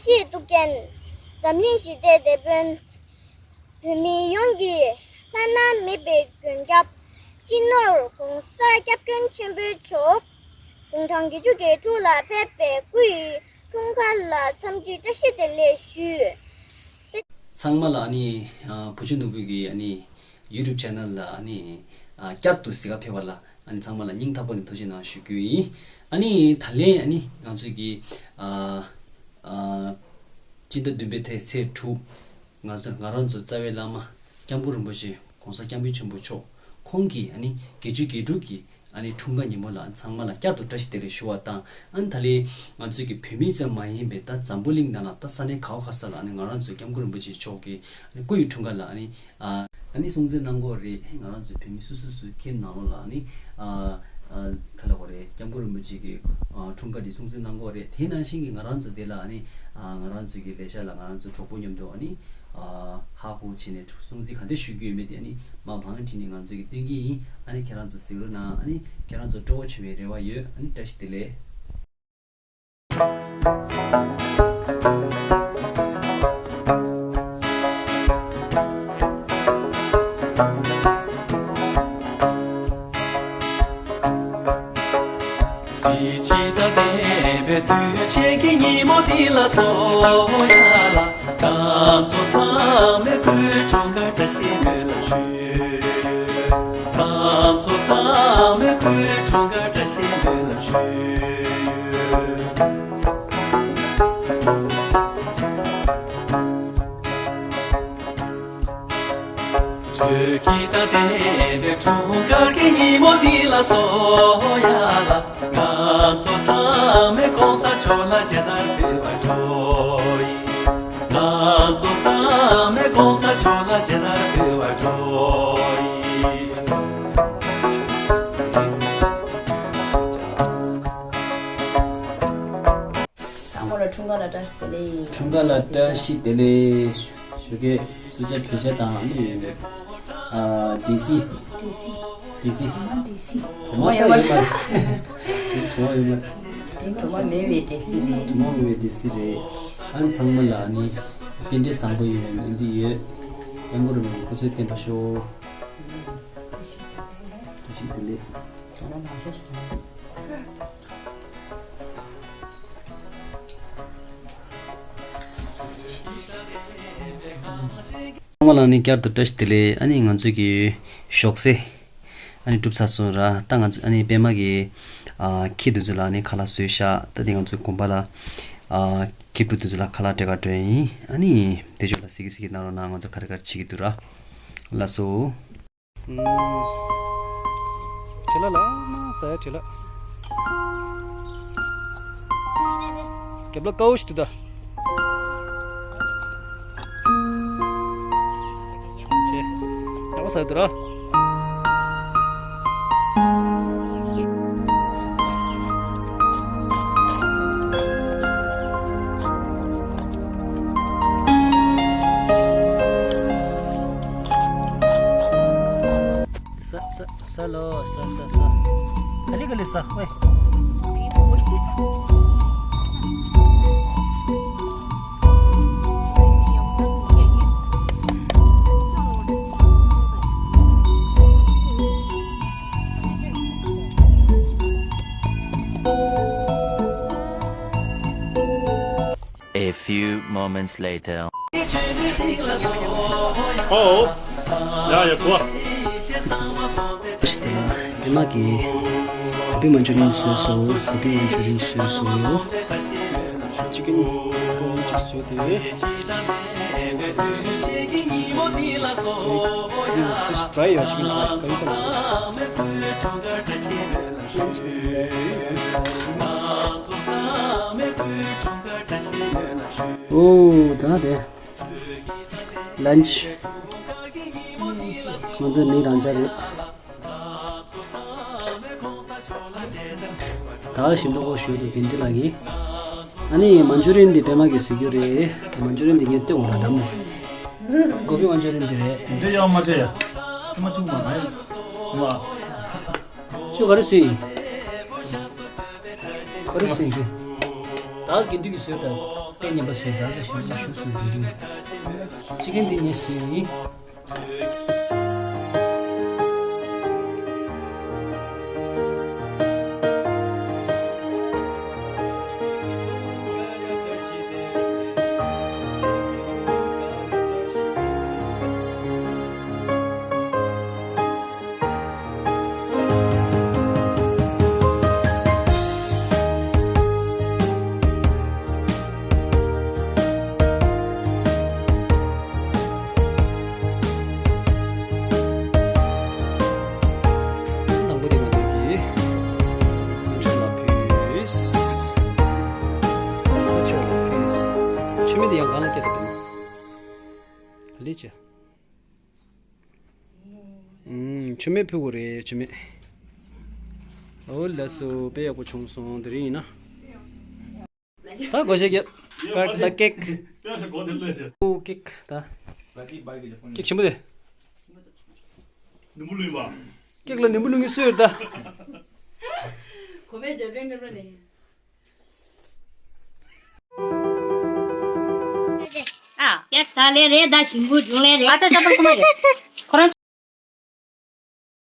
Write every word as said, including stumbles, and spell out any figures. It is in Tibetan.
ཤེས་གཏུགས་མཁན། འཛམ་གླིང་ཞི་བདེའི་དེད་དཔོན། བོད་མི་ཡོངས་ཀྱི་བླ་ན་མེད་པའི་མགོན་སྐྱབས། སྤྱི་ནོར་༸གོང་ས་༸སྐྱབས་མགོན་ཆེན་པོ་མཆོག་དགུང་གྲངས་བརྒྱད་ཅུ་གྱ་དྲུག་ལ་ཕེབས་པའི་སྐུ་ཡི་འཁྲུངས་སྐར་ལ་འཚམས་འདྲི་བཀྲ་ཤིས་བདེ་ལེགས་ཞུ། ཚང་མ་ལ་ཨ་ནི་ཨ་བུ་ཆུང་ནོར་བུ་གི་ཨ་ནི་ཡུ་ཊུབ་ཆེ་ནལ་ལ་ཨ་ནི་ཨ་བསྐྱར་དུ་གཟིགས་ག་ཕེབས་པ་ལ་ཨ་ནི་ཚང་མ་ལ་སྙིང་ཐག་པ་ནས་ཐུགས་རྗེ་གནང་ཞུ་རྒྱུ་ཡིན། ཨ་ནི་ད་ལན་ཨ་ནི་ང་ཚོས་ཀྱི་ཨ་ཨ་སྤྱི་ཟླ་བདུན་པའི་ཚེས་ཚེས་དྲུག་ང་ཚོ་ང་རང་ཚོ་རྩ་བའི་བླ་མ་༸སྐྱབས་མགོན་རིན་པོ་ཆེ་༸གོང་ས་༸སྐྱབས་མགོན་ཆེན་པོ་མཆོག་ཁོང་གི་ཨ་ནི་བརྒྱད་ཅུ་གྱ་དྲུག་གི་ཨ་ནི་འཁྲུངས་སྐར་ཉིན་མོ་ལ་ཚང་མ་ལ་བསྐྱར་དུ་བཀྲ་ཤིས་བདེ་ལེགས་ཞུ་བ་དང་། ཨ་ནི་ད་ལན་ང་ཚོའི་གི་བོད་མི་ཙམ་མ་ཡིན་པའི་ད་འཛམ་བུ་གླིང་ནང་ལ་ད་ས་གནས་ག་བ་ག་ས་ལ་ཨ་ནི་ང་རང་ཚོའི་༸སྐྱབས་མགོན་རིན་པོ་ཆེ་མཆོག་གི་ཨ་ནི་སྐུ་ཡི་འཁྲུངས་སྐར་ལ་ཨ་ནི་ཨ་ཨ་ནི་སྲུང་བརྩི་གནང་གི་ཡོད་རེད། ང་རང་ཚོའི་བོད་མི་སུ་སུ་སུའི་ཁྱིམ་ནང་ལོགས་ལ་ཨ་ནི་ཨ་ཨ་ག་ལབ་དགོས་རེད།༸སྐྱབས་མགོན་རིན་པོ་ཆེ་གི་ཨ་འཁྲུངས་སྐར་འདི་སྲུང་བརྩི་གནང་གི་ཡོད་རེད། དེ་ནང་བཞིན་གྱི་ང་རང་ཚོ་འདི་ལ་ཨ་ནི་ཨ་ང་རང་ཚོའི་གི་ལས་ཤག་ལ་ང་རང་ཚོ་གྲོགས་པོ་མཉམ་དུ་ཨ་ནི་ཨ་ཧ་ཧུ་བྱས་ནས་སྲུང་བརྩི་ག་འདྲ་ཞུ་རྒྱུ་ཡོད་མེད་དེ་ཨ་ནི་མ་བང་ཁྲིད་ནས་ང་ཚོ་གི་སྟོན་གྱི་ཡིན། ཨ་ནི་ཁྱེད་རང་ཚོ་གཟིགས་རོགས་གནང་། ཨ་ནི་ཁྱེད་རང་ཚོ་སྤྲོ་བོ་བྱུང་བའི་རེ་བ་ཡོད། ཨ་ནི་བཀྲ་ཤིས་བདེ་ལེགས། གཟི་བརྗིད་དང་ལྡན་པའི་དུས་ཆེན་གྱི་ཉིན་མོ་འདི་ལ་སོ་ཡ་ལ། ང་ཚོ་ཚང་མས་སྐུའི་འཁྲུངས་སྐར་བཀྲ་ཤིས་སྨོན་ལམ་ཞུ། ང་ཚོ་ཚང་མས་སྐུའི་འཁྲུངས་སྐར་བཀྲ་ཤིས་སྨོན་ལམ་ཞུ། བོད་ཀྱི་ད་ལྟའི་བའི་འཁྲུངས་སྐར་གྱི་ཉིན་མོ་འདི་ལ་སོ་ཡ་ལ། ང་ཚོ་ཚང་མས་གོང་ས་མཆོག་ལ་མཇལ་དར་ཕུལ་བར་འགྲོ་ཡི། ང་ཚོ་ཚང་མས་གོང་ས་མཆོག་ལ་མཇལ་དར་ཕུལ་བར་འགྲོ་ཡི། ཚང་མ་ལ་འཁྲུངས་སྐར་ལ་བཀྲ་ཤིས་བདེ་ལེགས། འཁྲུངས་སྐར་ལ་བཀྲ་ཤིས་བདེ་ལེགས་ཞུ་གི། སུ་ཇཱ་བོད་ཇཱ་དང་ཨ་ནི་ཡོད་མེད། ཨ་ཌི་སི། ཌི་སི། ཌི་སི། ཌི་སི། གྲོ་མ་ད་ཡོད་མ་རེད། གྲོ་མ་ཡོད་མ་རེད། དེ་གྲོ་མ་མེད་པའི་ཌི་སི་རེད། གྲོ་མ་མེད་པའི་ཌི་སི་རེད། ཨ་ནི་ཚང་མ་ལ་ཨ་ནི་རྟེན་འབྲེལ་བཟང་པོ་ཡོད་པའི་སྨོན་འདུན་ཡོད། སྐྱབས་མགོན་རིན་པོ་ཆེ་སྐུ་ཚེ་བརྟན་པར་ཤོག་བཀྲ་ཤིས་བདེ་ལེགས། ཚང་མ་ལ་ནི་བསྐྱར་དུ་བཀྲ་ཤིས་བདེ་ལེགས། ཨ་ནི་ང་ཚོའི་གི་ཞོགས་ཟས་ཨ་ནི་གྲུབ་ཚར་སོང་ར། ད་ང་ཚོ་ཨ་ནི་པད་མ་གི་ཨ་ཁྱི་དེ་ཚོ་ལ་ནི་ཁ་ལག་བཟོས་ཤག་ད་དེ་ང་ཚོའི་དགོན་པ་ལ་ཨ་ཁྱི་ཕྲུག་དེ་ཚོ་ལ་ཁ་ལག་སྤྲད་ག་འགྲོ་ཡིན། ཨ་ནི་དེ་ཚོ་ལ་གཟིགས་གི་གཟིགས་གི་གནང་རོགས་གནང་། ང་ཚོ་ག་རེ་ག་རེ་བྱེད་ཀྱི་འདུག་ར། ལགས་སོ། ཨུམ། བྲེལ་ལ་ལ་མ་ཟ་ཡ་བྲེལ་ལ། རྒྱབ་ལ་དཀར་པོ་ཞིག་འདུག་ད། ཅེ། ཡག་པོ་ཟ་འདུག་ར། ཟ་ཟ་ཟ་ལོ། ཟ་ཟ་ཟ། ག་ལེ་ག་ལེ་ཟ་ཝེ། A few moments later. ཨོ། ཡ་ཡ་གོ། པད་མ་གི་གོ་བི་མན་ཅུ་རི་ཡན་བཟོས་སོང་། གོ་བི་མན་ཅུ་རི་ཡན་བཟོས་སོང་། ཅི་ཀེན་ཀར་རི་ཅིག་བཟོས་ཏེ། Just try your chicken fry. Curry curry. ཨོ། ད་དེ་ལན་ཆི། ང་ཚོའི་མི་རང་འཇགས་རེད། ད་ཞིམ་མདོག་ཁ་པོ་ཞིག་འདུག་དགེ་འདུན་ལགས་ཀྱིས། ཨ་ནི་མན་ཅུ་རི་ཡན་འདི་པད་མ་གིས་བཟོ་རྒྱུ་རེད། མན་ཅུ་རི་ཡན་འདི་ངས་སྟོན་འོང་ན་འགྲམ་ནས། གོ་བི་མན་ཅུ་རི་ཡན་འདི་རེད། དེ་འདྲ་ཡག་མ་བྱས་ཡ། ཨ་མ་ཅུང་མ་ན་ཡ། ཨ་མ། ཁྱོད་ག་རེ་བཟོས་ཡིན། ག་རེ་བཟོས་ཡིན། ད་དགེ་འདུན་གྱིས་བཟོས་ད། དཔེ་ཉམས་པ་བཟོས་ད་ལྟ་ཞིག་མ་ཞུགས་སུ་འགྲོ་འདུག་ཅི་གིན་འདི་ཉེ་སི་ཡིན། དང་པོ་དེ་ང་ཚོ་གི་དཀོན་མཆོག་ལ་ཕུལ། དཀོན་མཆོག་ལ་ཕུལ། མཆོད་མེ་དེ་ཡང་གང་ལ་སྐྱེལ་ཐུབ་དུ་མ། ལས་ཅི། ཨུམ། མཆོད་མེ་ཕུལ་དགོས་རེད། མཆོད་མེ། ཨོ་ལགས་སོ། དཔེ་ཡག་པོ་བྱུང་སོང་། དེ་རིང་ཡིན་ན། ད་སྒོ་ཕྱེ་རྒྱབ། ཀར་ད་ཀེག་ཨོ་ཀེག་ད། ཀེག་ཆེན་པོ་དེ། ནུ་མོ་ལུས་མ། ཀེག་ལ་ནུ་མོ་ལུས་ངེས་སུ་ཡོད་ད། གོ་མེད་ཇོ་བྲེང་འགྲོ་ནས། ཨ། ཀེག་ད་ལེ་རེད་ད། ཞིམ་པོ་བྱུང་ལེ་རེད། ཨ་ཙི་ཅག་པར་ཁུ་མ་རེད།